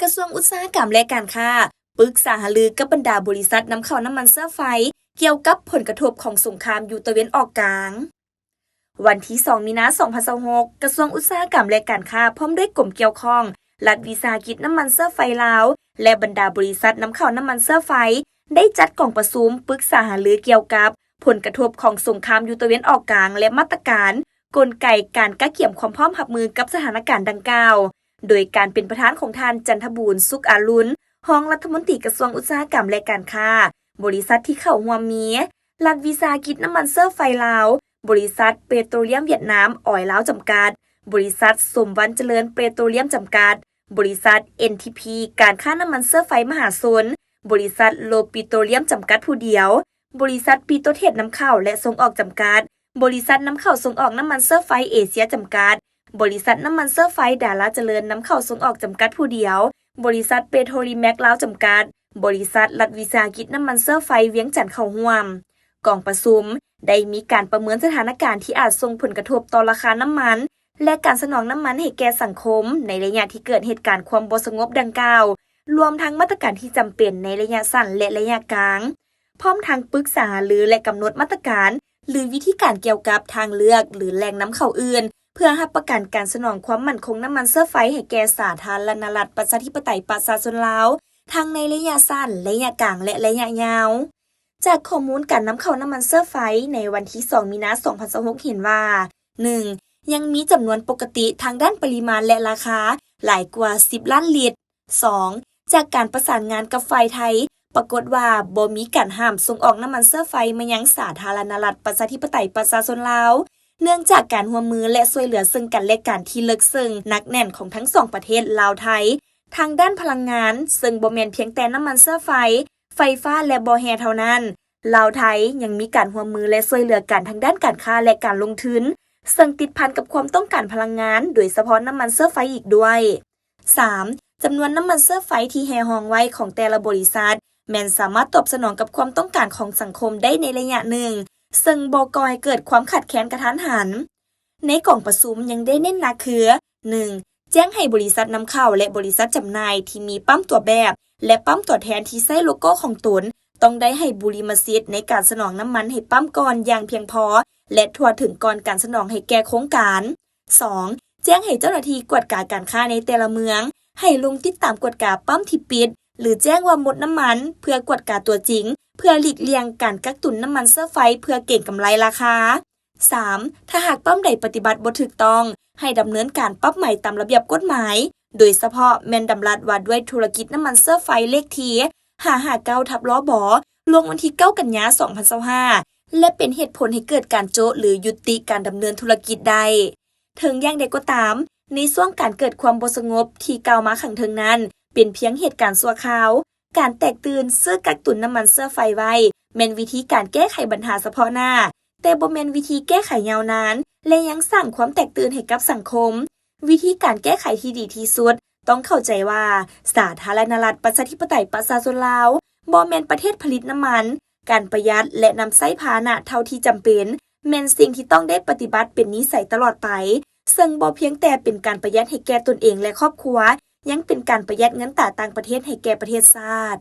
ກະຊວງອຸດສາຫະກຳ ແລະ ການຄ້າ ປຶກສາຫາລືກັບບັນດາບໍລິສັດນຳເຂົ້ານ້ຳມັນເຊື້ອໄຟ ກ່ຽວກັບຜົນກະທົບຂອງສົງຄາມຢູ່ຕາເວັນອອກກາງ. ວັນທີສອງ ມີນາ ສອງພັນຊາວຫົກ, ກະຊວງອຸດສາຫະກຳ ແລະ ການຄ້າ ພ້ອມດ້ວຍກົມກ່ຽວຂ້ອງ, ລັດວິສາຫະກິດນ້ຳມັນເຊື້ອໄຟລາວ ແລະ ບັນດາບໍລິສັດນຳເຂົ້ານ້ຳມັນເຊື້ອໄຟ ໄດ້ຈັດກອງປະຊຸມປຶກສາຫາລືກ່ຽວກັບຜົນກະທົບຂອງສົງຄາມຢູ່ຕາເວັນອອກກາງ ແລະ ມາດຕະການ, ກົນໄກການກະກຽມຄວາມພ້ອມຮັບມືກັບສະຖານະການດັ່ງກ່າວ, ໂດຍການເປັນປະທານຂອງທ່ານ ຈັນທະບູນ ສຸກອາລຸນ, ຮອງລັດຖະມົນຕີກະຊວງອຸດສາຫະກຳ ແລະ ການຄ້າ. ບໍລິສັດທີ່ເຂົ້າຮ່ວມມີ ລັດວິສາຫະກິດນ້ຳມັນເຊື້ອໄຟລາວ, ບໍລິສັດເປໂຕຣລຽມຫວຽດນາມອອຍລາວຈຳກັດ, ບໍລິສັດສົມວັນຈະເລີນເປໂຕຣລຽມຈຳກັດ, ບໍລິສັດ ເອັນທີພີ ການຄ້ານ້ຳມັນເຊື້ອໄຟມະຫາຊົນ, ບໍລິສັດໂລປີໂຕຣລຽມຈຳກັດຜູ້ດຽວ, ບໍລິສັດປີໂຕເທດນຳເຂົ້າ ແລະ ສົ່ງອອກຈຳກັດ, ບໍລິສັດນຳເຂົ້າສົ່ງອອກນ້ຳມັນເຊື້ອໄຟເອເຊຍຈຳກັດ, ບໍລິສັດນ້ຳມັນເຊື້ອໄຟດາລາຈະເລີນນຳເຂົ້າສົ່ງອອກຈຳກັດຜູ້ດຽວ, ບໍລິສັດເປໂຕຣລີແມັກລາວຈຳກັດ, ບໍລິສັດລັດວິສາຫະກິດນ້ຳມັນເຊື້ອໄຟວຽງຈັນເຂົ້າຮ່ວມ. ກອງປະຊຸມໄດ້ມີການປະເມີນສະຖານະການທີ່ອາດສົ່ງຜົນກະທົບຕໍ່ລາຄານ້ຳມັນ ແລະ ການສະໜອງນ້ຳມັນໃຫ້ແກ່ສັງຄົມໃນໄລຍະທີ່ເກີດເຫດການຄວາມບໍ່ສະຫງົບດັ່ງກ່າວ, ລວມທັງມາດຕະການທີ່ຈຳເປັນໃນໄລຍະສັ້ນ ແລະ ໄລຍະກາງ, ພ້ອມທັງປຶກສາຫາລື ແລະ ກຳນົດມາດຕະການ ຫຼື ວິທີການກ່ຽວກັບທາງເລືອກ ຫຼື ແຫຼ່ງນຳເຂົ້າອື່ນ ເພື່ອຮັບປະກັນການສະໜອງຄວາມໝັ້ນຄົງນ້ຳມັນເຊື້ອໄຟໃຫ້ແກ່ສາທາລະນະລັດ ປະຊາທິປະໄຕ ປະຊາຊົນລາວ ທັງໃນໄລຍະສັ້ນ, ໄລຍະກາງ ແລະ ໄລຍະຍາວ. ຈາກຂໍ້ມູນການນຳເຂົ້ານ້ຳມັນເຊື້ອໄຟໃນວັນທີສອງ ມີນາ ສອງພັນຊາວຫົກ ເຫັນວ່າ ໜຶ່ງ ຍັງມີຈຳນວນປົກກະຕິທາງດ້ານປະລິມານ ແລະ ລາຄາ ຫຼາຍກວ່າສິບລ້ານລິດ. ສອງ ຈາກການປະສານງານກັບຝ່າຍໄທ, ປາກົດວ່າບໍ່ມີການຫ້າມສົ່ງອອກນ້ຳມັນເຊື້ອໄຟມາຍັງສາທາລະນະລັດ ປະຊາທິປະໄຕ ປະຊາຊົນລາວ, ເນື່ອງຈາກການຮ່ວມມື ແລະ ຊ່ວຍເຫຼືອເຊິ່ງກັນ ແລະ ກັນທີ່ເລິກເຊິ່ງ, ໜັກແໜ້ນຂອງທັງສອງປະເທດລາວ-ໄທ ທາງດ້ານພະລັງງານ, ເຊິ່ງບໍ່ແມ່ນພຽງແຕ່ນ້ຳມັນເຊື້ອໄຟ, ໄຟຟ້າ ແລະ ບໍ່ແຮ່ເທົ່ານັ້ນ, ລາວ-ໄທ ຍັງມີການຮ່ວມມື ແລະ ຊ່ວຍເຫຼືອກັນທາງດ້ານການຄ້າ ແລະ ການລົງທຶນ, ເຊິ່ງຕິດພັນກັບຄວາມຕ້ອງການພະລັງງານ, ໂດຍສະເພາະນ້ຳມັນເຊື້ອໄຟອີກດ້ວຍ. ສາມ ຈຳນວນນ້ຳມັນເຊື້ອໄຟທີ່ແຮ່ຮອງໄວ້ຂອງແຕ່ລະບໍລິສັດ ແມ່ນສາມາດຕອບສະໜອງກັບຄວາມຕ້ອງການຂອງສັງຄົມໄດ້ໃນໄລຍະໜຶ່ງ, ເຊິ່ງບໍ່ກໍ່ໃຫ້ເກີດຄວາມຂາດແຄນກະທັນຫັນ. ໃນກອງປະຊຸມຍັງໄດ້ເນັ້ນໜັກຄື ໜຶ່ງ ແຈ້ງໃຫ້ບໍລິສັດນຳເຂົ້າ ແລະ ບໍລິສັດຈຳໜ່າຍທີ່ມີປ້ຳຕົວແບບ ແລະ ປ້ຳຕົວແທນທີ່ໃຊ້ໂລໂກ້ຂອງຕົນ ຕ້ອງໄດ້ໃຫ້ບຸລິມະສິດໃນການສະໜອງນ້ຳມັນໃຫ້ປ້ຳກ່ອນຢ່າງພຽງພໍ ແລະ ທົ່ວເຖິງກ່ອນການສະໜອງໃຫ້ແກ່ໂຄງການ. ສອງ ແຈ້ງໃຫ້ເຈົ້າໜ້າທີ່ກວດກາການຄ້າໃນແຕ່ລະເມືອງ ໃຫ້ລົງຕິດຕາມກວດກາປ້ຳທີ່ປິດ ຫຼື ແຈ້ງວ່າໝົດນ້ຳມັນ ເພື່ອກວດກາຕົວຈິງ ເພື່ອຫຼີກລ່ຽງການກັກຕຸນນ້ຳມັນເຊື້ອໄຟເພື່ອເກັງກຳໄລລາຄາ. ສາມ ຖ້າຫາກປ້ຳໃດປະຕິບັດບໍ່ຖືກຕ້ອງ ໃຫ້ດຳເນີນການປັບໃໝຕາມລະບຽບກົດໝາຍ, ໂດຍສະເພາະແມ່ນດຳລັດວ່າດ້ວຍທຸລະກິດນ້ຳມັນເຊື້ອໄຟເລກທີ ຫ້າຫ້າເກົ້າ ທັບ ລບ ລົງວັນທີ ເກົ້າ ກັນຍາ ສອງພັນຊາວຫ້າ ແລະ ເປັນເຫດຜົນໃຫ້ເກີດການໂຈະ ຫຼື ຢຸດຕິການດຳເນີນທຸລະກິດໄດ້. ເຖິງຢ່າງໃດກໍຕາມ, ໃນຊ່ວງການເກີດຄວາມບໍ່ສະຫງົບທີ່ກ່າວມາຂ້າງເທິງນັ້ນ ເປັນພຽງເຫດການຊົ່ວຄາວ. ການແຕກຕື່ນຊື້ກັກຕຸນນ້ຳມັນເຊື້ອໄຟໄວ້ ແມ່ນວິທີການແກ້ໄຂບັນຫາສະເພາະໜ້າ, ແຕ່ບໍ່ແມ່ນວິທີແກ້ໄຂຍາວນານ ແລະ ຍັງສ້າງຄວາມແຕກຕື່ນໃຫ້ກັບສັງຄົມ. ວິທີການແກ້ໄຂທີ່ດີທີ່ສຸດ ຕ້ອງເຂົ້າໃຈວ່າ ສາທາລະນະລັດ ປະຊາທິປະໄຕ ປະຊາຊົນລາວ ບໍ່ແມ່ນປະເທດຜະລິດນ້ຳມັນ. ການປະຢັດ ແລະ ນຳໃຊ້ພາຫະນະເທົ່າທີ່ຈຳເປັນ ແມ່ນສິ່ງທີ່ຕ້ອງໄດ້ປະຕິບັດເປັນນິໄສຕະຫຼອດໄປ, ເຊິ່ງບໍ່ພຽງແຕ່ເປັນການປະຢັດໃຫ້ແກ່ຕົນເອງ ແລະ ຄອບຄົວ, ຍັງເປັນການປະຢັດເງິນຕາຕ່າງປະເທດໃຫ້ແກ່ປະເທດຊາດ.